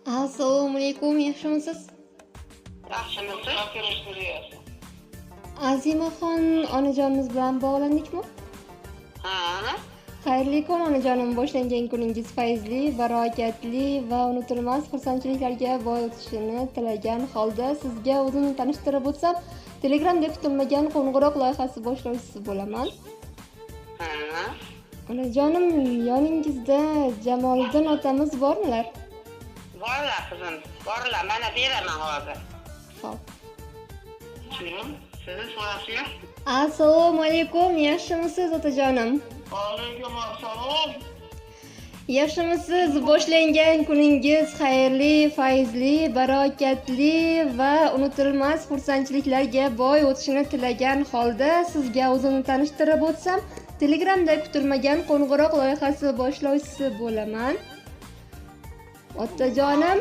Assalomu alaykum, yaxshimisiz? Yaxshimisiz? Azimaxon onajonimiz bilan bog'landikmi? Ha. Xayrli kun onajonim, boshlangan kuningiz fayzli, barokatli va unutilmas xursandchiliklarga boy o'tishini tilagan holda sizga o'zimni tanishtirib o'tsam, Telegramda kutilmagan qo'ng'iroq loyihasi boshlovchisi bo'laman. Ha. Onajonim, yoningizda Jamoliddin otamiz bormilar? Borlar qizim, borlar. Mana beraman hozir. Xo'p. Kim? Sizni so'rashga? Assalomu alaykum, yaxshimisiz otajonim? Alaykum assalom. Yaxshimisiz? Boshlangan kuningiz xayrli, fayzli, barokatli va unutilmas xursandchiliklarga boy o'tishini tilagan holda sizga o'zimni tanishtirib o'tsam, Telegramda kutilmagan qo'ng'iroq loyihasi boshlovchisi bo'laman. Otajonim,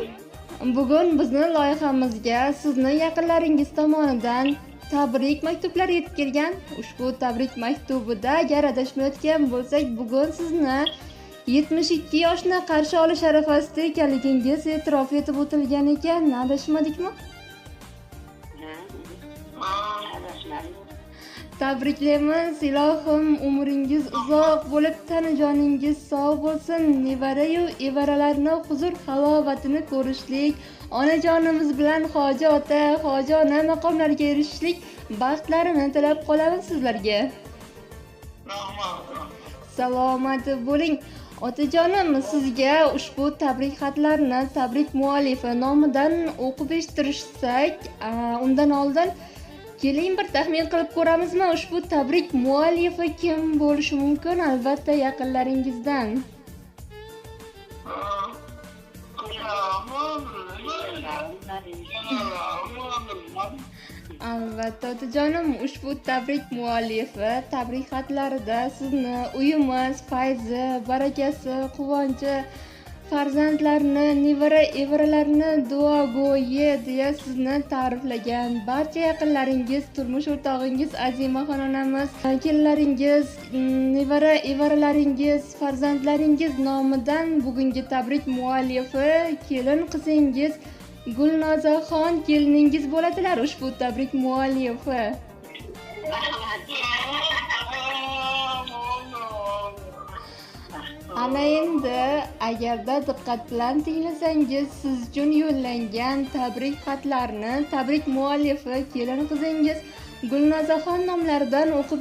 bugun bizni loyihamizga sizni yaqinlaringiz tomonidan tabrik maktublari yetib kelgan. Ushbu tabrik maktubida agar adashmayotgan bo'lsak, bugun sizni 72 yoshni qarshi olish arafasida ekanligingiz e'tirof etib o'tilgan ekan. Adashmadikmi? Adashmadim. Tabriklaymiz. Ilohim umringiz uzoq bo'lib, tanajoningiz sog' bo'lsin. Nevara-yu evaralarni huzur halovatini ko'rishlik, onajonimiz bilan hoji ota, hoji ona maqomlariga erishishlik baxtlarini tilab qolamiz sizlarga. Rahmat. Salomat bo'ling. Otajonim, sizga ushbu tabrik xatlarini tabrik muallifi nomidan o'qib eshittirishsak, undan oldin keling bir taxmin qilib ko'ramizmi, ushbu tabrik muallifi kim bo'lishi mumkin? Albatta yaqinlaringizdan. Albatta otajonim, ushbu tabrik muallifi tabrik xatlarida sizni uyimiz fayzi, barakasi, quvonchi, farzandlarni, nevara evaralarni duogo'yi deya sizni ta'riflagan. Barcha yaqinlaringiz, turmush o'rtog'ingiz Azimaxon onamiz, kelinlaringiz, nevara evaralaringiz, farzandlaringiz nomidan bugungi tabrik muallifi kelin qizingiz Gulnozaxon keliningiz bo'ladilar ushbu tabrik muallifi. Ana endi agarda diqqat bilan tinglasangiz, siz uchun yo'llangan tabrik xatlarini tabrik muallifi kelin qizingiz Gulnozaxon nomlaridan o'qib